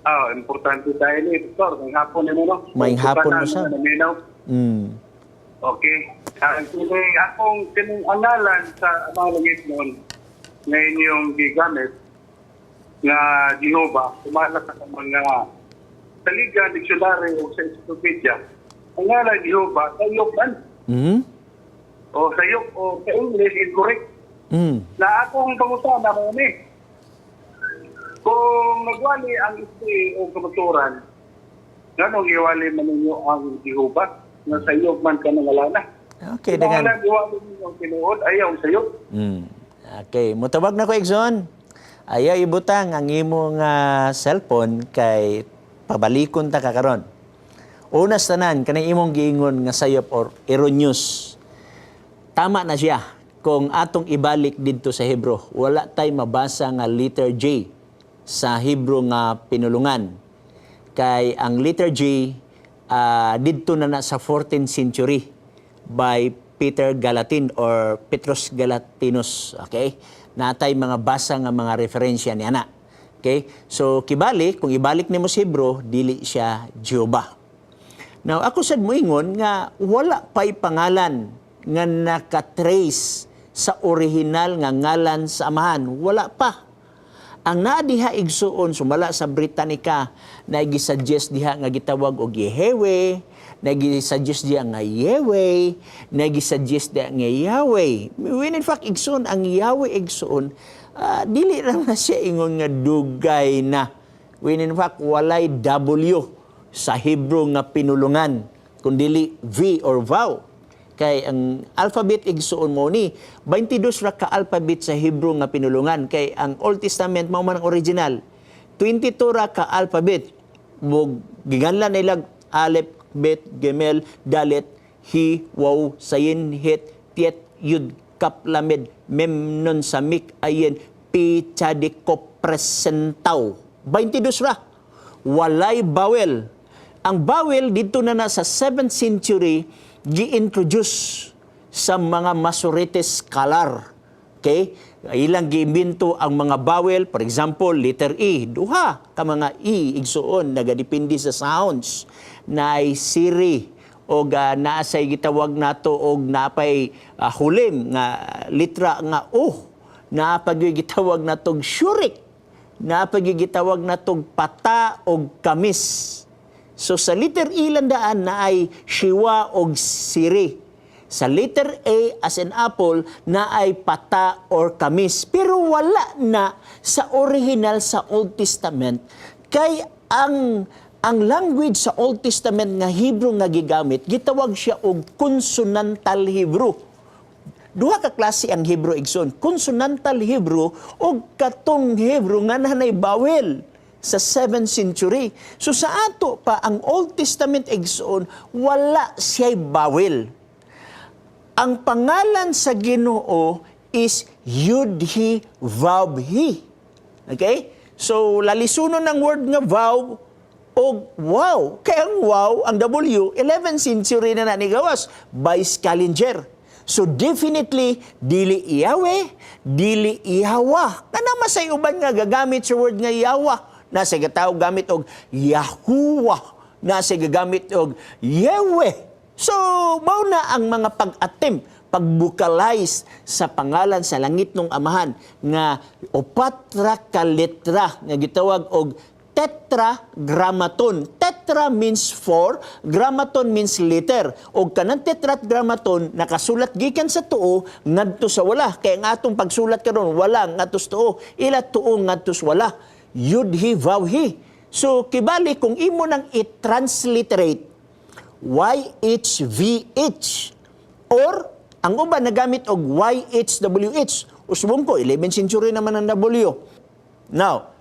Ah, importante tayo ni Doktor. Maayong hapon nimo, no? Maayong hapon Tanan usab. nga naminaw. Okay. Ang kini akong kining ang ngalan sa Amang Langitnon nga inyong gigamit nga Jehovah, sumala sa mga saligan, dictionary o sa encyclopedia. Ang ngalan Jehovah, sayop man. O sayop o sa English, incorrect. Na akong pangutana mo ni, kung nagwali ang SDA o kamatuoran, nganong giwali man ninyo ang Jehovah nga sayop man ka ngalana? Okay, dengan. Kung giwali ninyo ang tinuod, ayaw sayop. Okay, mutawag na ko, Igsoon. Ayaw ibutang ang imong cellphone kay pabalikon ta ka karon. Una sa tanan, kanang imong giingon nga sayop or erroneous. Tama na siya kung atong ibalik didto sa Hebrew. Wala tay mabasa nga letter J sa Hebrew nga pinulungan. Kay ang letter J didto na na sa 14th century by Peter Galatin or Petrus Galatinus. Okay? Natay mga basa nga mga referensya niya na. Okay? So kibali, kung ibalik nimo sa Hebrew, dili siya Jehovah. Now, ako sad moingon nga wala pa'y pangalan nga nakatrace sa original nga ngalan sa Amahan. Wala pa. Ang naa diha, igsuon, sumala sa Britannica na gisuggest diha nga gitawag og Yehewe, na gisuggest diha nga Yahweh, na gisuggest diha nga Yahweh. When in fact, igsuon, ang Yahweh, igsuon, dili ra na siya ingon nga dugay na. When in fact, walay W sa Hebrew nga pinulungan, kundili V or Vaw. Kay ang alphabet, igsuon, mo ni 22 ra ka alphabet sa Hebrew nga pinulungan, kay ang Old Testament mao man ang original. 22 ra ka alphabet. Mug giganlan nila Aleph, Bet, Gimel, Dalet, He, Waw, Sayin, Het, Tet, Yud, Kap, Lamed, Mem, Nun, Samik, Ayin, Pi, Tsadik, Kop, Presentaw. 22 ra. Walay vowel. Ang vowel dito na na sa 7th century gi-introduce sa mga Masorete scholar. Okay? Ilang giimbento ang mga vowel, for example, letter E, duha ka mga E, igsuon, nagadepende sa sounds. Naay siri og naa say gitawag nato og napay hulim nga litra nga O. Naa pa gyud gitawag natog shurik. Naa pa gyud gitawag natog pata og kamis. So sa letter E landaan na ay shiwa og siri. Sa letter A as in apple na ay pata or kamis. Pero wala na sa original sa Old Testament kay ang language sa Old Testament nga Hebrew nga gigamit, gitawag siya og consonantal Hebrew. Duha ka klase ang Hebrew, igsoon. Consonantal Hebrew o katong Hebrew nga nanay vowel sa 7th century. So sa ato pa, ang Old Testament, igsoon, wala siya'y vowel. Ang pangalan sa Ginoo is Yud-He Vav-He. Okay? So lalisunon ng word nga Vav o wow. Kaya ang wow, ang W, 11th century na na nigawas by Scaliger. So definitely, dili Yahweh, dili Yahweh. Kana masay uban nga gagamit sa word nga Yahweh. Nasa gatao gamit og Yahuwah. Nasa gagamit og Yahweh. So, mao na ang mga pag-attempt, pag-vocalize sa pangalan sa langit ng Amahan nga upat ra ka letra nga gitawag og tetragrammaton. Tetra means four, grammaton means letter. Og kanang tetragrammaton nakasulat gikan sa tuo ngadto sa wala. Kaya ang atong pagsulat karon, wala ngadto sa tuo, ila tuo ngadto sa wala. Yud he vav he. So kibali kung imo nang i-transliterate YHVH or ang uban nagamit og YHWH. Usbong ko, 11th century naman ang W. Now,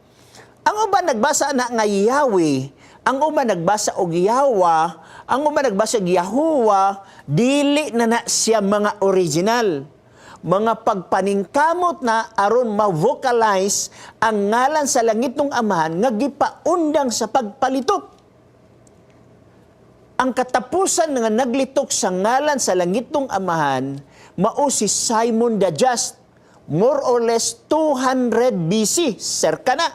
ang uban nagbasa na nga Yahweh, ang uban nagbasa og Yahweh, ang uban nagbasa og Yahuwah, dili na na siya mga original. Mga pagpaningkamot na aron ma-vocalize ang ngalan sa langit ng Amahan nga gipaundang sa pagpalitok. Ang katapusan nga naglitok sa ngalan sa langit ng Amahan mao si Simon the Just, more or less 200 BC, cerca na,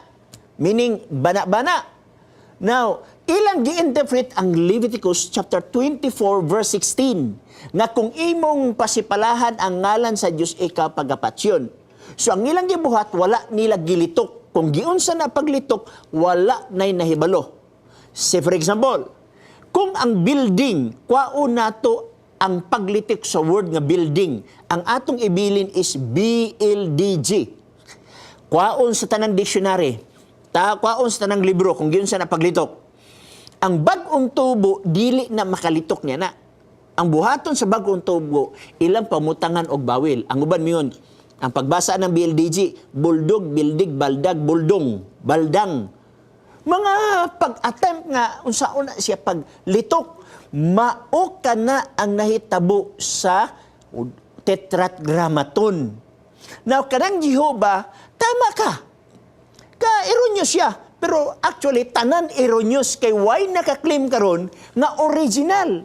meaning bana-bana. Now, ilang gi-interpret ang Leviticus chapter 24 verse 16 nga kung imong pasipalahan ang ngalan sa Dios, ikaw pagapatyon. So ang ilang gibuhat, wala nila gilitok. Kung giunsa na paglitok, wala na'y nahibalo. Say for example, kung ang building, kwaon nato ang paglitik sa word nga building, ang atong ibilin is BLDG. Kwaon sa tanang dictionary, ta kwaon sa tanang libro kung giunsa na paglitok. Ang bag-ong tubo dili na makalitok niya na. Ang buhaton sa bag-ong tubo, ilang pamutangan og bawel. Ang uban miyon, ang pagbasa ng BLDG, buldog, bildig, baldag, buldong, baldang. Mga pag-attempt nga unsaon na siya paglitok, mao ka na ang nahitabo sa Tetragrammaton. Now, kanang Jehova, tama ka. Ka erroneous siya. Pero actually, tanan erroneous kay why naka-claim karon nga original.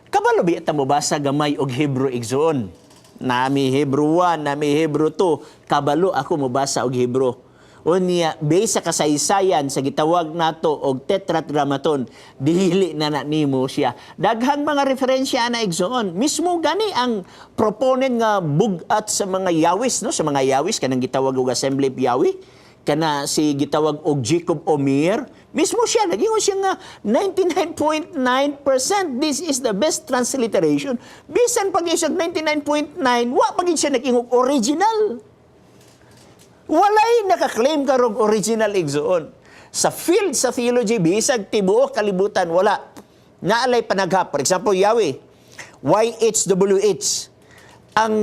Kabalo biya ta mo basa gamay og Hebrew, igsoon? Nami Hebrew 1, nami Hebrew 2. Kabalo ako mobasa og Hebrew. Unya, based sa kasaysayan sa gitawag nato og Tetragrammaton, dili na na nimo siya. Daghang mga referensya na, igsoon. Mismo gani ang proponent nga bugat sa mga Yahwist, no? Sa mga Yahwist kanang gitawag og Assembly of Yahweh, kana si gitawag og Jacob Omer, mismo siya nagingon siya nga 99.9% this is the best transliteration. Bisan pag isang 99.9, wa pa gid siya nag-ingog original. Walay naka-claim karong original, igsoon. Sa field sa theology, bisag tibuok kalibutan, wala. Naalay panaghap. For example, Yahweh, YHWH. Ang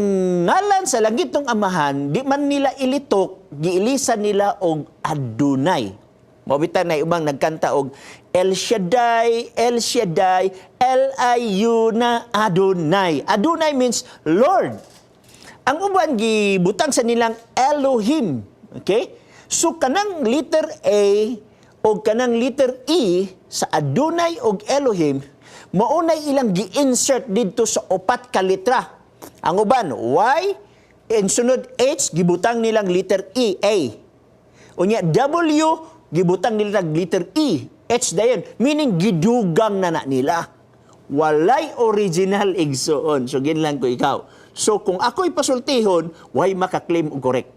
ngalan sa langit ng Amahan, di man nila ilitok, giilisan nila og Adonai. Mao bitaw na ubang nagkanta og El Shaddai, El Shaddai, L-I-U na Adonai. Adonai means Lord. Ang uban gibutang sa nilang Elohim. Okay? So kanang letter A o kanang letter E sa Adonai og Elohim, maunay ilang gi-insert didto sa upat ka letra. Ang uban Y, and sunod H, gibutang nilang letter E, A. Unya W, gibutang nila letter E, H dayon, meaning gidugang na na nila. Walay original, igsoon. So ginlan ko ikaw. So kung ako'y pasultihon, way maka-claim og correct.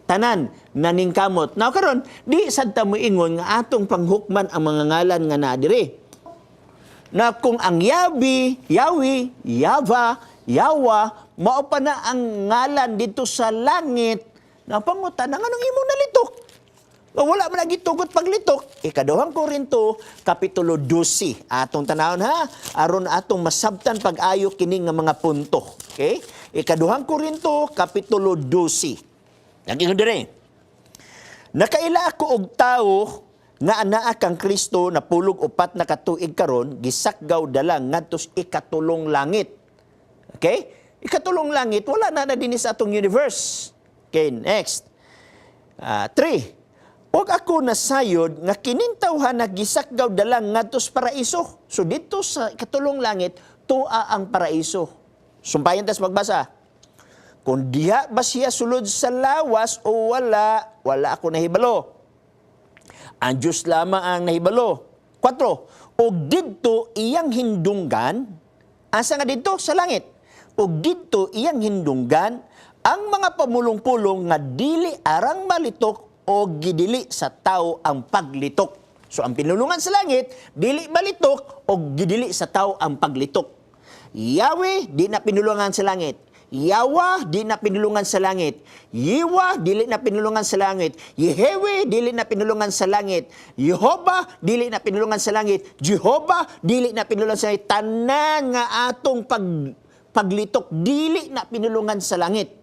Tanan naningkamot. Now karon, di sad ta mo ingon nga atong panghukman ang mga ngalan nga naa diri. Na kung ang Yabi, Yahweh, Yava, Yawa, mao pa na ang ngalan dito sa langit, na pangutan na nganong imong nalitok? Nga wala man nagitugot paglitok. Ikaduhang Korinto, Kapitulo 12. Atong tanawon ha, aron atong masabtan pag-ayo kini nga mga punto. Okay? Ikaduhang Korinto, Kapitulo 12. Nag-ingon dire. Nakaila ako og tawo nga anaa kang Kristo na 74 na katuig karon, gisakgaw dala ngadto sa ikatulong langit. Okay? Ikatulong langit, wala na na dinhi sa atong universe. Okay, next. 3. Og ako nasayod nga kining tawhan gisakgaw dala ngadto sa paraiso. So dito sa ikatulong langit, tua ang paraiso. Sumpayan tas magbasa. Kung diha ba siya sulod sa lawas o wala, wala ako nahibalo. Ang Diyos lamang ang nahibalo. 4. Og didto iyang hindunggan, asa nga didto? Sa langit. Og didto iyang hindunggan ang mga pamulong-pulong nga dili arang malitok o gidili sa tao ang paglitok. So ang pinulungan sa langit, dili malitok o gidili sa tao ang paglitok. Yahweh, di na pinulungan sa langit. Yawa, di na pinulungan sa langit. Yiwa, dili na pinulungan sa langit. Yehewe, dili na pinulungan sa langit. Yehova, dili na pinulungan sa langit. Jehova, dili na pinulungan sa langit. Tanan nga atong paglitok, dili na pinulungan sa langit.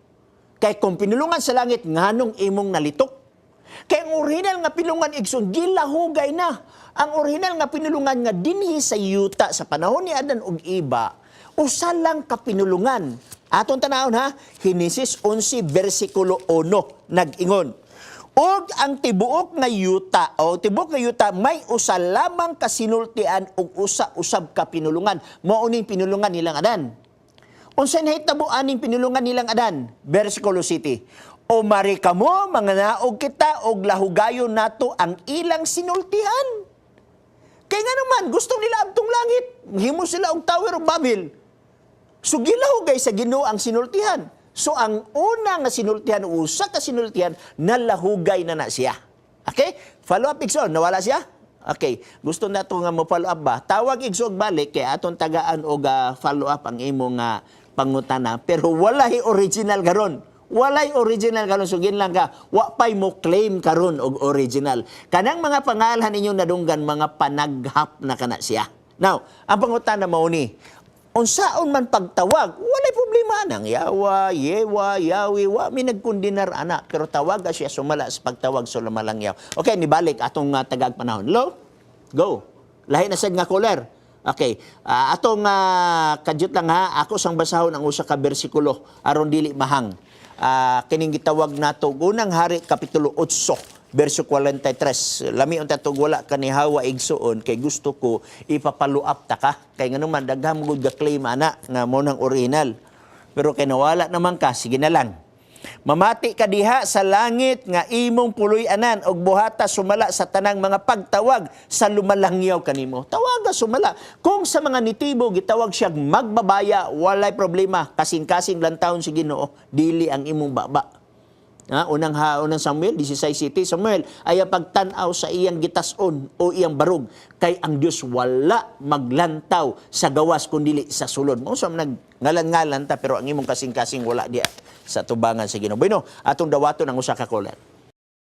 Kay kung pinulungan sa langit, nganong imong nalitok? Kay ang original nga pinulungan, igsoon, gilahugay na. Ang original nga pinulungan nga dinhi sa yuta sa panahon ni Adan ug Eva, usa lang ka pinulungan. Atong tanawon ha, Henesis 11 versikulo 1 nag-ingon. Og ang tibuok nga yuta o tibuok nga yuta may usa lamang ka sinultian ug usa usab ka pinulungan. Mao ning pinulungan nilang Adan. Unsa nahitabo aning pinulungan nilang Adan? Versikulo 7. O mari kamo, mga naog kita og lahugayon nato ang ilang sinultihan. Kay nga naman, gusto nila adtong langit. Himo sila og Tower of Babel. So gilahugay sa Ginoo ang sinultihan. So ang una nga sinultihan, usa ka sinultihan, nalahugay na na siya. Okay? Follow up, igsoon. Nawala siya? Okay. Gusto na to nga mo follow up ba? Tawag, igsoon, balik kay aton tagaan og follow up ang imong nga pangutana. Pero walay original karon. Walay original karon, sugin lang ka. Wa pay mo claim karon og original. Kanang mga pangalan ninyong nadunggan, mga panaghap na kana siya. Now, ang pangutana mao ni, unsaon man pagtawag, walay problema nang Yawa, Yewa, Yawi, wa mi nagkundinar ana, pero tawaga siya sumala sa pagtawag sa lumalangyaw. Okay, nibalik atong tagag panahon. Hello? Go. Lahi na sad nga caller. Okay, atong kadyot lang ha, ako sang basahon ang usa ka bersikulo aron dili mahang. Kining gitawag nato Unang Hari kapitulo 8 verso 43. Lami unta tug wala ka ni hawa, igsuon, kay gusto ko ipa-follow up ta ka. Kay nganuman daghan mo gud ga-claim ana nga mo nang original. Pero kay nawala naman ka, sige na lang. Mamati ka diha sa langit nga imong puloy-anan og buhata sumala sa tanang mga pagtawag sa lumalangyaw kanimo. Tawaga sumala. Kung sa mga nitibo gitawag siya magbabaya, walay problema. Kasing-kasing lantawon si Ginoo, dili ang imong baba. Ha, unang Samuel 16:7, Samuel ay ang pagtan-aw sa iyang gitas-on o iyang barog, kay ang Dios wala maglantaw sa gawas kundili sa sulod. Mao sa nag ngalan-ngalan ta, pero ang imong kasing-kasing wala diya sa tubangan sa Ginoo. Bueno, atong dawaton ang usa ka caller.